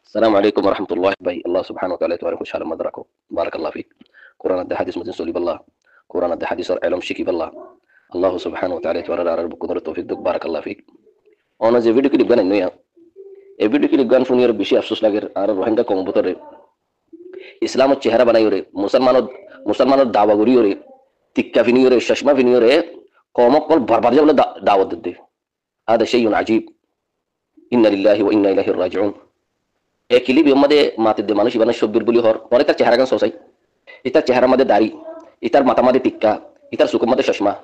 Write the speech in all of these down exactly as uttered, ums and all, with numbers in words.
Assalamu alaikum wa rahmatullah. Bái, Allah subhanahu wa ta'ala tuáñre húcalor mazé rakók. Barakallah fik. Kuran ar hádis mozin solibálla, Kuran ar hádisor elóm cikibálla Allah subhanahu wa ta'ala tuáñre añárar bekkúnore toufik douk. Barakallah fik. Ono ze video clip gán ainné, e video clip gán fúniyore beci afsus lager. Añárar Rohingya koumor bútore Islamor cehera banaiyore, Musolmanor, Musolmanor dawa goríyore, tikka finiyore, cocma finiyore, koum ókkol borbad óiye buli da-, dawot dedde. Hada shay'un ajib. Inna lillahi wa inna ilaihi raji'un. E clip iyór mazé matedde manúic ibáre Cobbir buli hoór, tuáñra ítar cehera gán só sai. Ítar ceherar mazé dari, ítar matár mazé tikka, ítar sukor mazé cocma.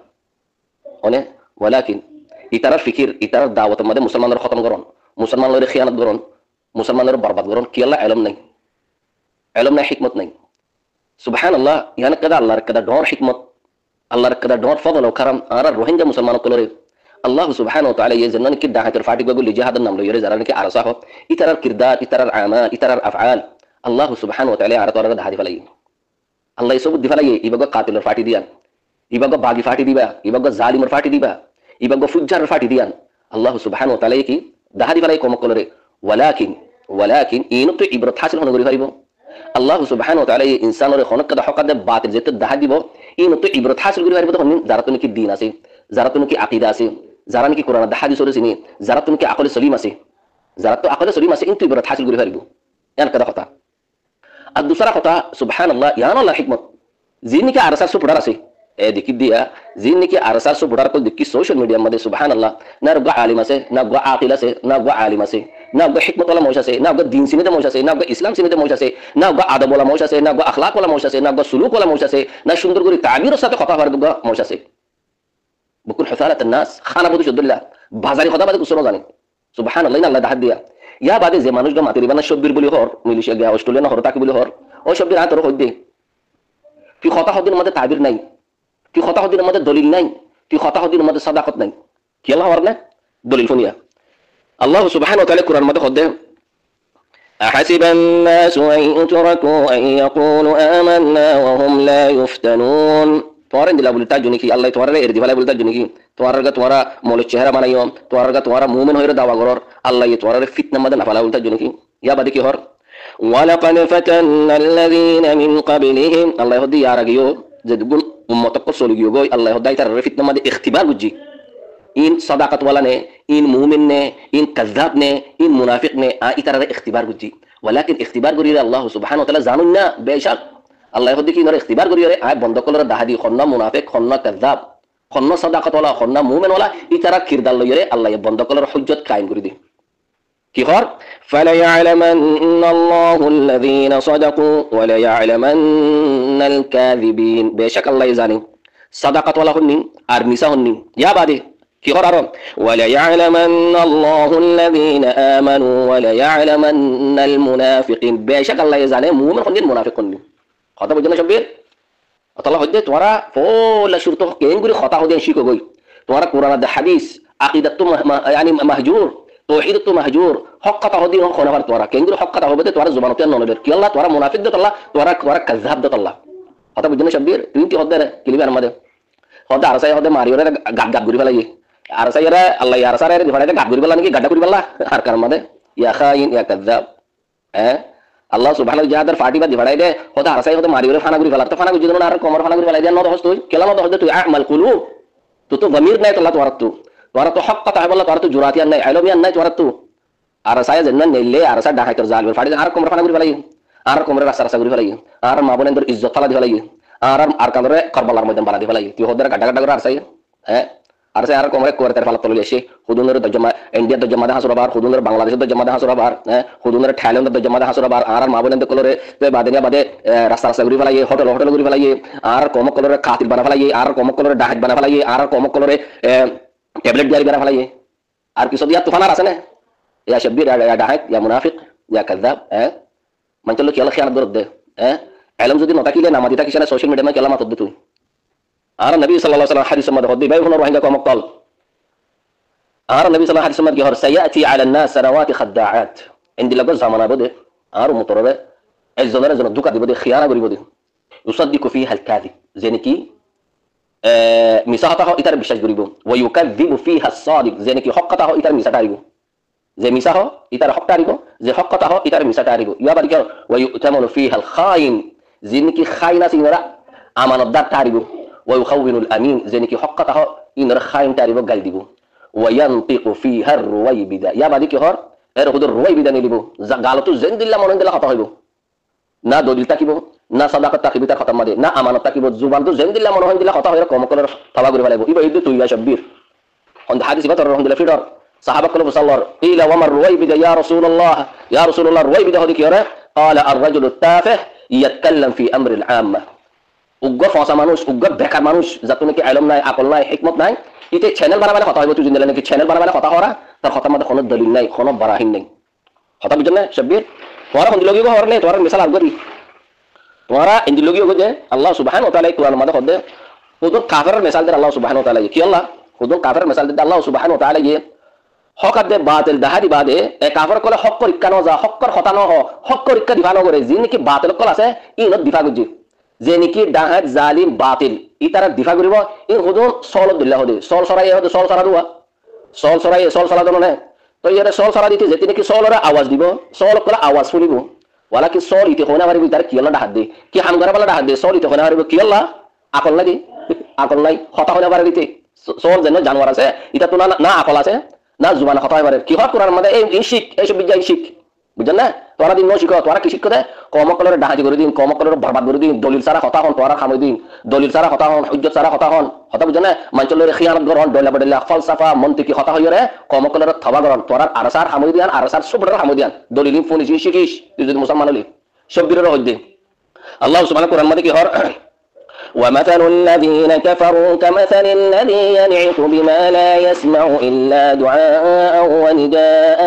One, walakin, ítarar fikir, ítarar dawotor mazé Musolmanore hótom goron, Musolmanore hiyanot goron, Musolmanore borbad goron, kiyólla elóm nai. Elóm nai, hikmot nai. Subhanallah, iyan ekkán Allahr ekkán dhoóñr hikmot, Allahr ekkán dhoóñr fozol o karam, añárar Rohingya Musolman ókkolore Allah subhanahu wa ta'ala ye zenna niki daháitor fáti gua gulli jihador nam loiyore zará niki ARSA hoó, ítarar kirdar, ítarar amal, ítarar afal, Allah subhanahu wa ta'ala añára tuáñrare dahá di félaiye. Allah ye sobut di félaiye, ibá gua katilor fáti diyan, ibá gua bagi fáti diba, ibá gua zalimor fáti diba, ibá gua fujjaror fáti diyan. Allah subhanahu wa ta'ala ye ki dahá di félaiye koum ókkolore. Walakin, walakin, inottú ibrot hásil hone gorí faribo? Allah subhanahu wa ta'ala ye insanore honó ekkán hók adde batil zettú dahá dibo, inottú ibrot hásil gorí faribo de honní, zaráttu niki din asé, zaráttu niki akida asé, zará niki Kuran ar hádisore sine, zaráttu niki akole solim asé, zaráttu akole solim asé, inottú ibrot hásil gorí faribo. Iyan ekkán hotá. Ar dusára hotá, subhanallah, iyan Allahr hikmot. Ziín niki ARSAr supporter asé, e dekí diya, ziín niki ARSAr supporter ókkol dekí social mediar mazé, subhanallah, na uggwá alim asé, na uggwá akil asé, na uggwá alim asé, na uggwá hikmot wala manúic asé, na uggwá din sine de manúic asé, na uggwá Islam sine de manúic asé, na uggwá adob wala manúic asé, na uggwá akhlak wala manúic asé, na uggwá suluk wala manúic asé, na cúndor gorí tabiror sáte hotá hoór uggwá manúic asé. Bekkún husalaton nas, hána foti códdilla, bazari hotá bade kessú no zane. Subhanallah, iín Allah dahá diya. Yá bade ze manúic gán matir ibáre Cobbir buli hoór, Malaysia giya Australia no hoór, táke buli hoór. Ó Cobbir, añí toré hoóidde, tui hotá hoódde inor mazé tabir nai, tui hotá hoódde inor mazé dolil nai, tui hotá hoódde inor mazé sadakot nai. Kiyólla hoór na? Dolil fúniya. Allah subhanahu wa ta'ala Kuran mazé hoódde, أحسب الناس أن يتركوا أن يقولوا آمنا وهم لا يفتنون. Tuáñra endilla buli táikko niki? Allah ye tuáñrare eri di félaibo buli táikko niki? Tuáñrar gá tuáñra molor cehera banaiyó, tuáñrar gá tuáñra mumin hoiyóre dawa gorór, Allah ye tuáñrare fitnar mazé no félaibo buli táikko niki? Yá bade ki hoór? ولقد فتنا الذين من قبلهم. Allah ye hoódde yar age yó ze duggún ummot ókkol soli giyói, Allah ye hoódde ítarare fitnar mazé ikhtibar goijjí. Iín sadakot wala ne, iín mumin ne, iín kazzab ne, iín munafik ne, añí ítarare ikhtibar goijjí. Walakin ikhtibar goríyore Allah subhanahu wa ta'ala zanoin na, becak. Allah ye hoódde ki, inore ikhtibar goríyore añí bonda ókkolore dahá di, honna munafik, honna kazzab, honna sadakot wala, honna mumin wala, ítarar kirdar loiyore Allah ye bonda ókkolor hujjot kaim gorí di. Ki hoór? فليعلمن الله الذين صدقوا وليعلمن الكاذبين. Becak Allah ye zane sadakot wala honni ar misá honni. Yá bade ki hoór aró? وليعلمن الله الذين آمنوا وليعلمن المنافقين. Becak Allah ye zane mumin honni, munafik honni. Hotá buijjó na Cobbir? Ótolla hoóidde tuáñra foóila cúruttu keéngorí hotá hoóde cíko goi. Tuáñra Kuran ar hádis, akidattú ma-, ma-, yani mahjur, touhidottú mahjur, hók hotá hoóde hone fare tuáñra. Keéngorí hók hotá hoóde tuáñra zubanottú no noler. Kiyólla? Tuáñra munafik de tolla, tuáñra, tuáñra kazzab de tolla. Hotá buijjó na Cobbir? Tuñí ki hoódde re, clip ar mazé? Hoódde ARSA ye hoódde mariyóre gat gat gorí félaiye. ARSA yore, Allah ye ARSA re di félaiye de gat gorí félla niki, gadda gorí félla? Arkan ar mazé. Ya khain, ya kazzab. E? Allah subhanahu wa ta'ala jihador fáti badi farai de, hoóde ARSA ye hoóde mariyóre fana gorí felar. Tó fana goijjé de no, añárar koumore fana gorí felai de, no dehós tui? Kiyólla no dehós de tui? A'mal qulub. Tui tó domir nai tolla tuáñrattú. Tuáñrattú hók hotá hoibolla tuáñrattú jurat iyan nai, elóm iyan nai tuáñrattú. ARSA ye zenna neille, ARSA daháitor zalimor fáti de añárar koumore fana gorí felaiye. Añárar koumore rasta rasta gorí felaiye. Añárar maa boinor izzot félai di felaiye. Añárar Arkanore Karbalar moidan banai di felaiye. Tui hoódde re gadda gadda gorí ARSA ye. E? ARSA ye añárar koumore kuartar falat toloi loi aiccé. Hodunore dorjar ma-, Indiar dorjar mazé háñsora bar, hodunore Bangladecor dorjar mazé háñsora bar, e, hodunore Thailandor dorjar mazé háñsora bar, añárar maa boinor ókkolore, te bade niya bade, e, rasta rasta gorí felaiye, hotel hotel gorí felaiye, añárar koum ókkolore katil banai felaiye, añárar koum ókkolore dahait banai felaiye, añárar koum ókkolore, e, tablet biyari banai felaiye. Ar kissú de iyattú fanar asé né? Ya Cobbir, ya, ya dahait, ya munafik, ya kazzab, e? Manúcor loi kiyólla hiyanot goródde, e? Elóm zodi no tákile, namati tákis ná, social media mazé kiyólla matodde tui? Añárar Nobi sallallahu alaihi wasallam hádisor mazé hoódde, bái, fúno Rohingya koum ókkol. Añárar Nobi sallallahu alaihi wasallam hádisor mazé ki hoór? سيأتي على الناس سنوات خداعات. Endilla zamana aibo de, añár ummotoré ekzone arekzonore dúka dibo de, hiyana goribo de. يصدق فيها الكاذب. Ze niki, e, misá hotá hoó, ítare biccác goribo. ويكذب فيها الصادق. Ze niki hók hotá hoó, ítare misá tharibo. Ze misá hoó, ítare hók tháribo, ze hók hotá hoó, ítare misá tháribo. Yá bade ki hoó, ويؤتمن فيها الخائن, ze niki khain asé, ínore amanotdar tháribo. ويخون الأمين, ze niki hók hotá hoó, ínore khain tháribo, gail dibo. وينطق فيها الرويبضة. Yá bade ki hoó, ére hoó de ruwaibida nelibo. Za-, galottú zendilla mone hoó endilla hotá hoibo. Na dolil tákibo, na sodakot tákibo ítar hotár maze, na amanot tákibo, zubanttú zendilla mone hoó endilla hotá hoiyóre koum ókkolore toba gorí félaibo. Íba edde tui ya Shabbir. Hondilla hádis íba toré hondilla fiçor. Sahába ókkole fusár gorer. قيل وما الرويبضة يا رسول الله؟ Ya Rosulullah, ruwaibida hoó de kiyóre? قال الرجل التافه يتكلم في أمر العامة. Uggwá fosá manúic, uggwá bekar manúic, zattú niki elóm nai, akol nai, hikmot nai, íte cenel banai banai hotá hoibo, tui zendilla niki cenel banai banai hotá hoór, tar hotár maze honó dolil nai, honó barahin nai. Hotá buijjó né, Shabbir? Tuáñra hondilla giyói hoór né, tuáñrar misal ar gorí. Tuáñra endilla giyói de, Allah subhanahu wa taala ye Kuranor maze hoó de, hodún kaferor misal der Allah subhanahu wa taala ye. Kiyólla? Hodún kaferor misal der Allah subhanahu wa taala ye. Hók ar de batil dahái diba de, e kafer ókkole hókor ikká no za, hókor hotá no hoó, hókor ikká difa no goré, ze niki batil ókkol asé, ínor difa goijjé. Ze niki dahait, zalim, batil, ítarar difa goribo, ín hodún sóolor dóilla hoó de, sóol sóraye hoó de, sóol sóra duwa. Sóol sóraye, sóol sóra dóilla né. Toi ére sóol sóra dite zeti niki sóolore awaz dibo, sóol ókkole awaz fúnibo. Walakin sóol ite hoi no faribo, ítare kiyólla dahait de, ki ham gorá bála dahait de, sóol ite hoi no faribo, kiyólla? Akol nai de, akol nai, hotá hoi no fare ite. Só-, sóol zenno januar asé, ítattú na, na akol asé, na zubane hotá hoi fare. Ki hoó Kuranor maze, e, e cík, e cóbbic za e cík. Buijjó né? Tuáñra din no cíko, tuáñra ki cíko de? Koum ókkolore dahaiti gorí din, koum ókkolore borbad gorí din, dolil sára hotá hoón, tuáñrar ham óiye din. Dolil sára hotá hoón, hujjot sára hotá hoón. Hotá buijjó né? Maincór loi khiyanot goron, dhoilla bodhoilla, falsafa, montiki hotá hoiyóre, koum ókkolore toba goron. Tuáñrar ARSAr ham óiye de yián, ARSAr supporter ham óiye de yián. Dolil ín fúni cík, cík, cík, tui zodi musolman óile. Cóbbiróre hoó de. Allah subhanahu Kuran maze ki hoór? ومثل الذين كفروا كمثل الذي ينعق بما لا يسمع إلا دعاء ونداء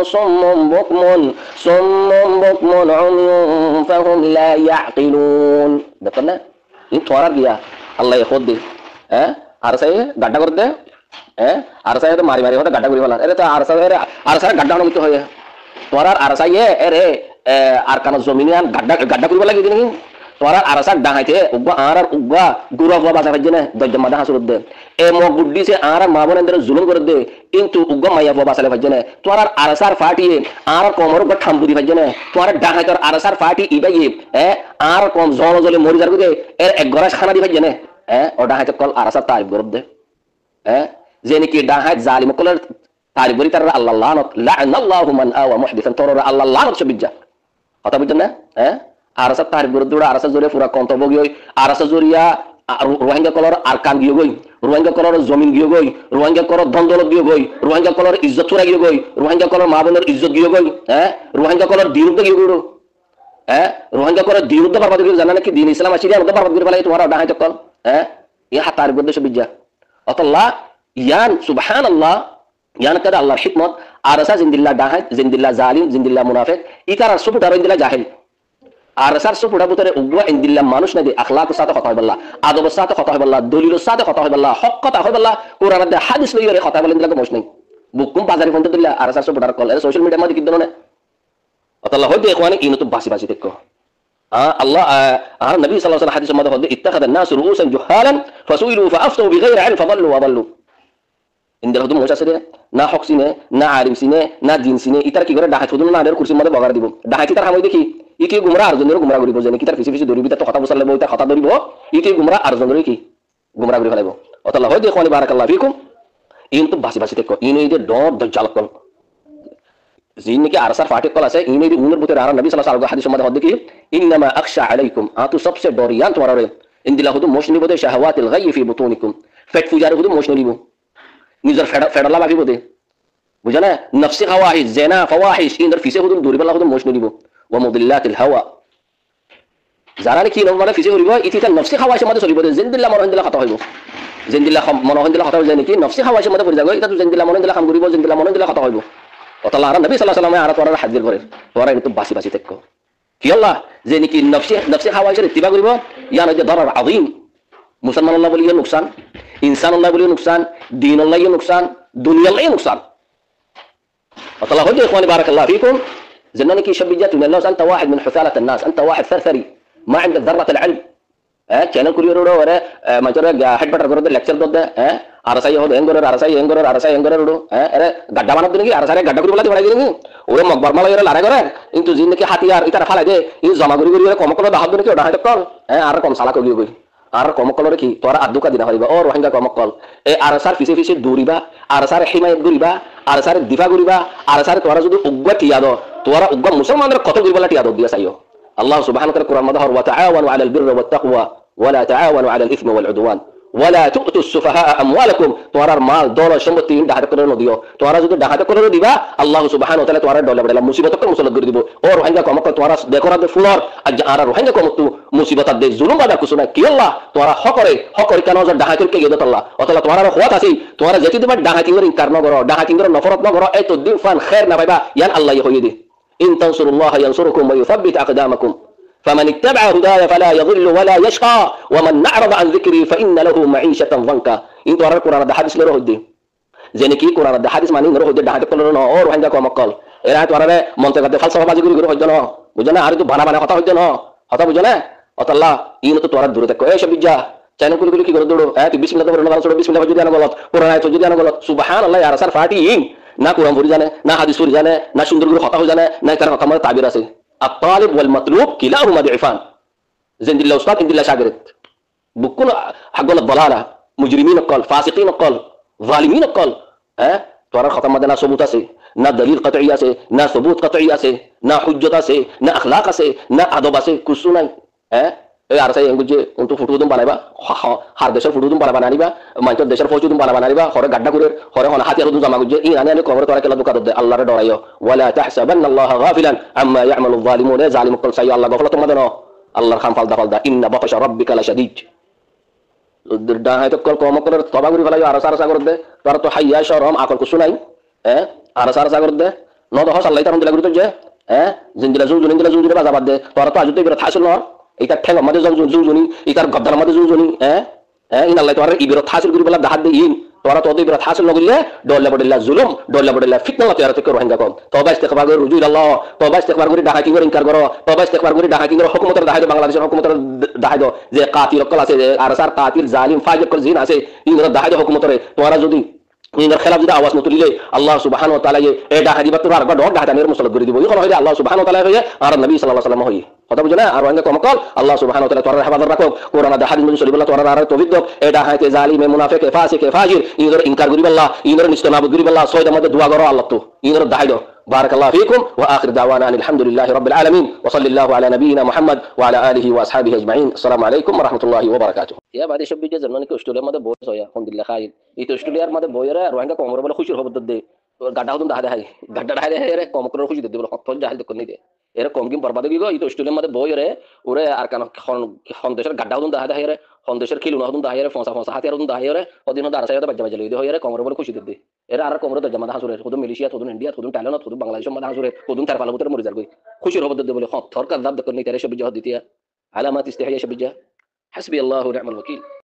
صم بكم، صم بكم عمي فهم لا يعقلون. Dekón né? Ín tuáñrar giya, Allah ye hoó de, hé? ARSA ye gaddá gorér de, hé? ARSA ye to mari mari hoó de gaddá gorí félar. Ére to ARSA, ére ARSA re gaddá honó míttu hoiyé. Tuáñrar ARSA ye ére, e, Arkanor zomin yián gaddá, gaddá gorí félar ki din. Tuáñrar ARSAr dahaite uggwá añárar uggwá gura fua basai faijjé né, doijjar maze háñsur de. E Mog Buddhist e añárar maa boin endilla zulum gorér de, kintu uggwá maiya fua basailai faijjé né. Tuáñrar ARSAr party ye añárar koumor uggwá thambu di faijjé né. Tuáñrar dahaitor ARSAr party ibáye, e, añárar koum zole zole mori zargói de, ére ek gorac hána di faijjé né. E, ó dahait ókkol ARSAr tarif gorér de. E, ze niki dahait zalim ókkolor tarif gorí tarare Allar lanot, لعن الله من آوى محدثا, torare Allar lanot cóbbic za. Hotá buijjó né? Hé? ARSA tarif gorér de, ARSA zoriya fura koum toba giyói, ARSA zoriya, a, Ro-, Rohingya ókkolor Arkan giyói, Rohingya ókkolor zomin giyói, Rohingya ókkolor dhon doulot giyói, Rohingya ókkolor izzot fura giyói, Rohingya ókkolor maa boinor izzot giyói, hé? Rohingya ókkolor din uddá giyói, hé? Rohingya ókkolor din uddá borbad giyói, zane niki din Islam asé, din uddá borbad gorí félaiye tuáñra dahait ókkol, hé? Iín hotá tarif gorér de cóbbic za. Ótolla, yián, subhanallah, yián ekkán Allar hikmot, ARSA zendilla dahait, zendilla zalim, zendilla munafik, ítarar supporter endilla jahil. ARSAr supporter bútore uggwá endilla manúic nai de, akhlakor sáte hotá hoibálla, adobor sáte hotá hoibálla, dolilor sáte hotá hoibálla, hók hotá hoibálla, Kuran ar de hádis loiyóre hotá hoibálla endilla manúic nai. Bekkún bazari fonto dilla ARSAr supporter ókkol, ére social media r maze ki dóilla né? Ótolla hoó de, ikhwani, ínottu basi basi táikko. A, Allah, a, añárar Nobi sallallahu alaihi wasallam hádisor maze hoó de, اتخذ الناس رؤوسا جهالا فسئلوا فأفتوا بغير علم فضلوا وأضلوا. Endilla hodún manúic asé de, na hók sine, na alim sine, na din sine, ítara ki goré, dahait hodún no aner kursir maze bogar dibo. Dahait ítar ham óiye de ki? Íte gumra ar zonore gumra goribo, zene ki ítar fise fise dóribo, ítar hotá fusar laibo, ítar hotá dóribo, íte gumra ar zonore ki? Gumra gori félaibo. Ótolla hoó de, ikhwani barakallahu fikum, ínottu basi basi táikko, ín óiye de dhoóñr dojjal ókkol. Ziín niki ARSAr party ókkol asé, ín óiye de, ínor bútore añárar Nobi sallallahu alaihi wasallam hádisor maze hoó de ki, إنما أخشى عليكم, añáttu sobse dhor yián tuáñrare, endilla hodún manúic nilbo de, شهوات الغي في بطونكم, feth fujare hodún manúic nilbo. Nizor feth, feth olla báfibo de. Buijjó né? Nofsi hawahic, zena, fawahic, índor fise hodún dóri félaibolla hodún manúic nilbo. ومضلات الهوى. Zará niki nofs mane fise goribo, íte ítar nofsi hawahicor maze solibo de, zendilla mone hoó endilla hotá hoibo. Zendilla ham-, mone hoó endilla hotá hoibo, zene ki nofsi hawahicor maze fori zagói, ítattú zendilla mone hoó endilla ham goribo, zendilla mone hoó endilla hotá hoibo. Ótolla añárar Nobi sallallahu alaihi wasallam e añára tuáñrare hazir gorer. Tuáñra ínottu basi basi táikko. Kiyólla? Zene ki nofsi, nofsi hawahicor ittiba goribo, yián óiye de darar azim. Musolman olla buli yó nuksan, insan olla buli yó nuksan, din olla yó nuksan, duniya olla yó nuksan. Ótolla hoó de, ikhwani barakallahu fikum, zenne niki cóbbic za tui nillo, أنت واحد من حثالة الناس، أنت واحد ثرثري، ما عندك ذرة العلم. E, channel kúli ore ore, e, manúcore, e, headbutt gorer de, lecture der de, e, Arasai ehón en gorer, arasai en gorer, arasai en gorer uçó. Hé, ere gadda banadde niki, arasai re gadda gori félai de, banai de niki. Ore Mog Borma loi ore lorai gorer. Kintu zin niki hatiyar, itara félai de, in zoma gori gori ore kom okkol dahá de niki, o dahá okkol. Hé, ar kom salak ói giyói. Ar kom okkol ore ki, tuára ar duka di no fariba. O Rohingya kom okkol. E arsar fise fise duriba, arsar himayot goriba, arsar difa goriba, arsar tuára zodi uggwa tiya do, tuára uggwa musolman ore kotol gori félai tiya do diya saiyo. Allah subhanahu wa ta'ala Quran modde hoór, "Wa ta'awanu alal birri wat taqwa, wa la ta'awanu alal ithmi wal udwan." Wa la tu'tus sufaha'a amwalakum, tuárar mal, dóulot, sompotti in dahait okkolore no diyo. Tuára zodi dahait okkolore diba, Allah subhanahu wa ta'ala tuárar dhoilla bodhoilla musibot okkol musallat gori dibo. O Rohingya kom okkol, tuára dekór de fulor, aijja añára Rohingya komottu musibot adde zulum bada kusu nai. Kiyólla? Tuára hókore, hókore kiyá no zor, dahait okkol giyé de tolla. Otolla tuárar kuwat asé, tuára zetodin dahait inor inkar no goró, dahait inor noforot no goró, etodin fan kher no faiba, yián Allah ye hoiyé de. In tansurullaha yansurkum wa yuthabbit aqdamakum. Faman ittaba'a hudaya fala yadillu wala yashqa, wa man a'rada an dhikri fa inna lahu ma'ishatan dhanka. In tuárar Quran adde hadis loi hoidde. Zene ki Quran adde hadis mani loi hoidde, dahait okkolore no, o Rohingya kom okkol. Era tuárare montek adde falsafa bazi gori gori hoidde no. Buzó na, ar tu bana bana hotá hoidde no. Hotá buzó na? Otolla, in tu tuára dure táko. E sóbijja, channel kuli kuli ki goró duro? Hé, tui bismillah to fori no zano, sóro bismillah fori zodi ano golot, Quran ayat fori zodi ano golot. Subhanallah, arsar party in. Na Quran fori zane, na hadis fori zane, na cúndor gori hotá hoi zane, na itar hotár modde tabir asé. At-talib wal matlub kilahuma di'fan. Zendilla ustad, endilla cagird. Bekkún haggol dolala, mujrimin okkol, fasikin okkol, zalimin okkol. Hé? Tuárar hotár modde na sobut asé, na dalil qat'i asé, na sobut qat'i asé, na hujjot asé, na akhlak asé, na adob asé, kusu nai. Hé? Ei arsai en goijje, untu futu dun banaiba, ha-, ha-, har decor futu dun banaiba, manúcor decor fouj dun banaiba, hore gadda gorer, hore hon hatiyar dun zoma goijje, in ani ani kobore tuára kiyólla duka dodde, Allahr re dhoraiyo. Wala tahsabannallaha ghafilan amma ya'maluz zalimun. E zalim okkol, saiyo Allah gofolotor modde no. Allahr ham falda falda. Inna batsha rabbika lashadid. Dahait okkol kom okkol toba gori félaiyo, arsa arsa gorer de. Tuára to haya, shorom, akol kusu nai. Hé? Arsa arsa gorer de. No de hos Allah itar hondilla gori toijje. Hé? Zendilla zunzuni, endilla zunzuni baza bad de. Tuára to aijjó to ibrot hasil no. Itar thengor modde zunzuni, zunzuni, itar gordanor modde zunzuni. Hé? Hé, in Allah tuárar ibrot hasil gori félai dahá de in. Tuára to ibrot hasil no goille, dhoilla bodhoilla zulum, dhoilla bodhoilla fitna loi tiyar táko Rohingya kom. Toba istigfar gori ruju ilallah, toba istigfar gori dahait inor inkar goró, toba istigfar gori dahait inor hókumotore dahái do, Bangladecor hókumotore dahái do, ze katil okkol asé, ze arsar katil, zalim, fajir okkol zin asé, inore dahái do hókumotore. Tuára zodi inor khelaf zodi awaz no tulile, Allah subhanahu wa ta'ala ye e dahait ibar uore ar ekbar dhor dahait aniyore musallat gori dibo. Ehón hoiyé de Allah subhanahu wa ta'ala hoiyé, ar Nobi sallallahu alaihi wasallam hoiyé. Hotá buzó na? Ar Rohingya kom okkol, Allah subhanahu wa ta'ala tuárar hefazot rakók, Quran adde hadis mozin solibálla tuárar añáre toufik dók, e dahait, e zalim, e munafik, e fasik, e fajir, inore inkar gori félai, inore nesto nabud gori félai, sóidar modde dua goró Allahttu, inore dahái do. Barakallahu fikum, wa akhir da'wana anil hamdulillahi rabbil alamin, wa sallallahu ala nabiyyina Muhammad wa ala alihi wa ashabihi ajma'in. Assalamu alaikum wa rahmatullahi wa barakatuh. Iya bade sóbijja zemon ki Australiar modde boi soya, hondilla khail. Ite Australiar modde boiyore Rohingya komore bole kúcir hóbor dodde. Gadda hodún dahá dahái. Gadda dahá dahái ere kom okkol kúci dodde bole, hotó jahil dokkon nide. Ere kom gin borbad ói giyói, ite Australiar modde boiyore, ure Arkan hon, hon decor gadda hodún dahá dahái ere, hon decor kiluna hodún dahái ere, fonsa fonsa hatiyar hodún dahái ere, hodún hodún arsa hodún bajja bajja loi de hoi ere komore bole kúci dodde. Ere añárar komore dorjar modde hañsur er, hodún Malaysiat, hodún Indiat, hodún Thailandot, hodún Bangladecor modde hañsur er, hodún terfalor bútore mori zargoi. Kúcir hóbor dodde bole, hotó kazzab dokkon nide, ere sóbijja hodditiya. Ala ma tastahyi sóbijja. Hasbiyallahu wa ni'mal wakil.